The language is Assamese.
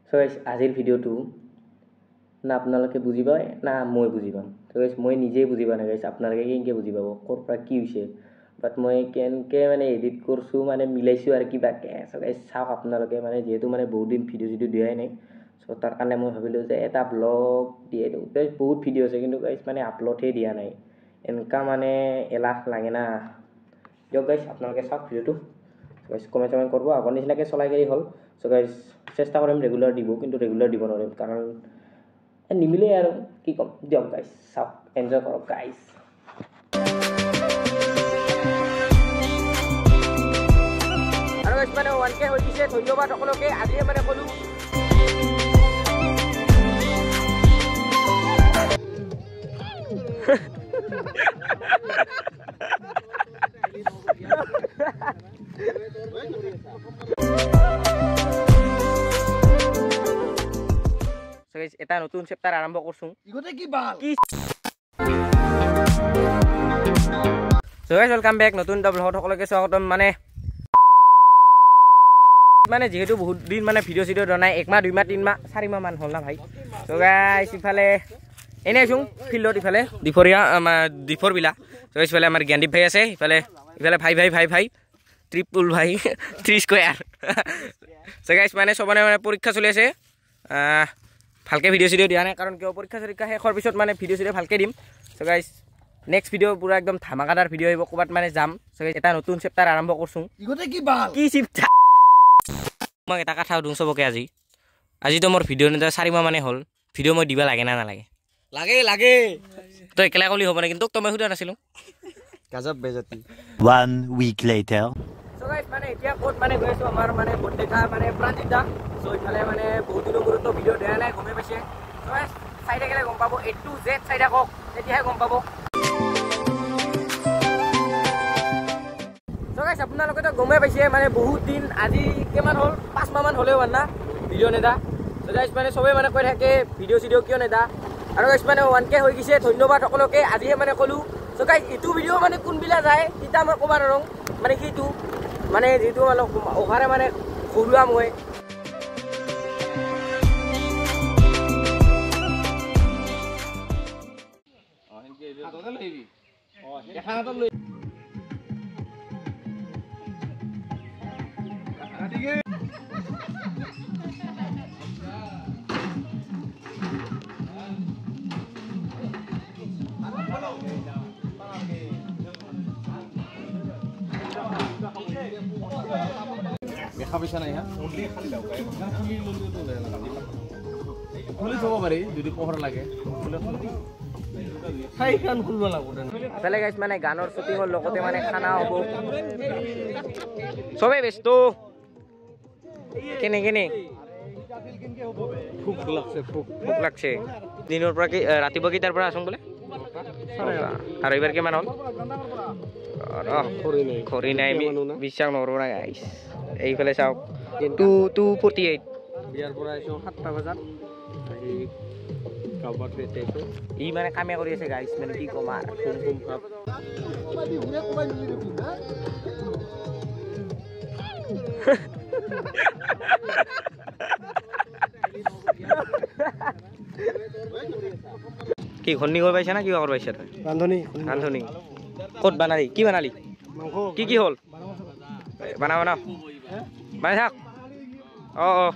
চ' গাইজ, আজিৰ ভিডিঅ'টো না আপোনালোকে বুজি পায় না মই বুজি পাম। চ' গাইজ, মই নিজেই বুজি পোৱা নাই গাইজ, আপোনালোকে কেনেকৈ বুজি পাব ক'ৰ পৰা কি হৈছে। বাট মই কেনেকৈ মানে এডিট কৰিছোঁ, মানে মিলাইছোঁ আৰু কিবাকৈ। চ' গাইজ, চাওক আপোনালোকে, মানে যিহেতু মানে বহুত দিন ভিডিঅ' চিডিঅ' দিয়াই নাই, চ' তাৰ কাৰণে মই ভাবিলোঁ যে এটা ব্লগ দিয়ে দিওঁ। গাইজ, বহুত ভিডিঅ' আছে কিন্তু গাইজ মানে আপলোডহে দিয়া নাই, এনেকুৱা মানে এলাহ লাগে না। দিয়ক গাইজ, আপোনালোকে চাওক ভিডিঅ'টো। গাইজ, কমেণ্ট চমেণ্ট কৰিব, আগৰ নিচিনাকৈ চলাই গ'লেই হ'ল। চ' গাইজ, চেষ্টা কৰিম ৰেগুলাৰ দিব, কিন্তু ৰেগুলাৰ দিব নোৱাৰিম কাৰণ নিমিলে আৰু কি ক'ম। দিয়ক গাইজ, চাওক, এনজয় কৰক গাইজ। আৰু গাইজ মানে 1K হৈ গৈছে, ধন্যবাদ সকলোকে। আজিয়ে মানে ক'লোঁ। এটা নতুন চেপ্টাৰ আৰম্ভ কৰছোঁ। Welcome back, নতুন এটা ব্লগত সকলোকে স্বাগতম। মানে মানে যিহেতু বহুত দিন মানে ভিডিঅ' চিডিঅ' দিয়া নাই, এক মাহ, দুই মাহ, তিনি মাহ, চাৰি মাহ মান হ'ল না ভাই। চ' গাইজ, ইফালে এনেই আছোঁ ফিল্ডত, ইফালে দীপৰীয়া আমাৰ দীপৰ বিলা। চ' ইফালে আমাৰ জ্ঞানদীপ ভাই আছে, ইফালে ইফালে ভাই ভাই ভাই ভাই ট্ৰিপুল ভাই থ্ৰী স্কোৱাৰ। চ' গাইজ, মানে চবৰে মানে পৰীক্ষা চলি আছে, ভালকৈ ভিডিঅ' চিডিঅ' দিয়া নাই কাৰণ কিয় পৰীক্ষা চৰীক্ষা শেষ হোৱাৰ পিছত মানে ভিডিঅ' চিডিঅ' ভালকৈ দিম। চ' গাইজ, নেক্সট ভিডিঅ' পূৰা একদম ধামাকাদাৰ ভিডিঅ' আহিব, ক'ৰবাত মানে যাম। চ' গাইজ, এটা নতুন চেপ্টাৰ আৰম্ভ কৰছোঁ। কি চেপ্টাৰ? মই এটা কথা সুধোঁ চবকে, আজি আজিতো মোৰ ভিডিঅ' নিদিয়া 4 মাহ মানে হ'ল, ভিডিঅ' মই দিব লাগে না নালাগে? লাগে লাগে। তই একেলা কলি হ'ব নে? কিন্তু তোক মই সোধা নাছিলোঁ। গাজব বেজতি। 1 week later. So guys, মানে এতিয়া ক'ত মানে গৈ আছোঁ, আমাৰ মানে বৰদেখা মানে প্ৰাণজিত দা। চ' ইফালে মানে বহুত দিনৰ মূৰতো ভিডিঅ' দিয়া নাই, গমেই পাইছে। চ' গাইজ, চাই থাকিলে গম পাব, এ টু জেড চাই থাকক, তেতিয়াহে গম পাব। চ' গাইজ, আপোনালোকেতো গমেই পাইছে মানে বহুত দিন, আজি কিমান হ'ল, 5 মাহমান হ'লেও না ভিডিঅ' নেদা। চ' গাইজ, মানে চবেই মানে কৈ থাকে ভিডিঅ' চিডিঅ' কিয় নেদা। আৰু গাইজ মানে 1K হৈ গৈছে, ধন্যবাদ সকলোকে। আজিহে মানে ক'লোঁ। চ' গাইজ, এইটো ভিডিঅ' মানে কোনবিলা যায় তেতিয়া মই ক'ব নোৱাৰোঁ, মানে সেইটো মানে যিটো অলপ অভাৰে মানে ঘৰুৱা মই। দেখা পইচা নাই হা, খুলি থব পাৰি যদি পোহৰ লাগে। ইফালে গাইজ মানে গানৰ শ্বুটিঙৰ লগতে মানে খানা হ'ব, চবেই ব্যস্ত। কেনে কেনে ভোক লাগছে, ভোক লাগছে। দিনৰ পৰা কি ৰাতিপুৱা কেইটাৰ পৰা আছোঁ বোলে? আৰু এইবাৰ কিমান হ'ল? খৰি নাই, বিশ্বাস নকৰোঁ না গাইজ। এইফালে চাওক, 2:48। বিয়াৰ পৰা আহিছোঁ 7টা বজাত, ই মানে কামে কৰি আছে গাইজ, মানে কি ক'ম আৰু। কি ঘূৰ্ণি কৰিব পাইছা না কিবা কৰিব পাইছা তই? ৰান্ধনি। ৰান্ধনি ক'ত বানালি? কি বানালি? কি কি হ'ল? বানা বানা বানাই থাক। অঁ অঁ।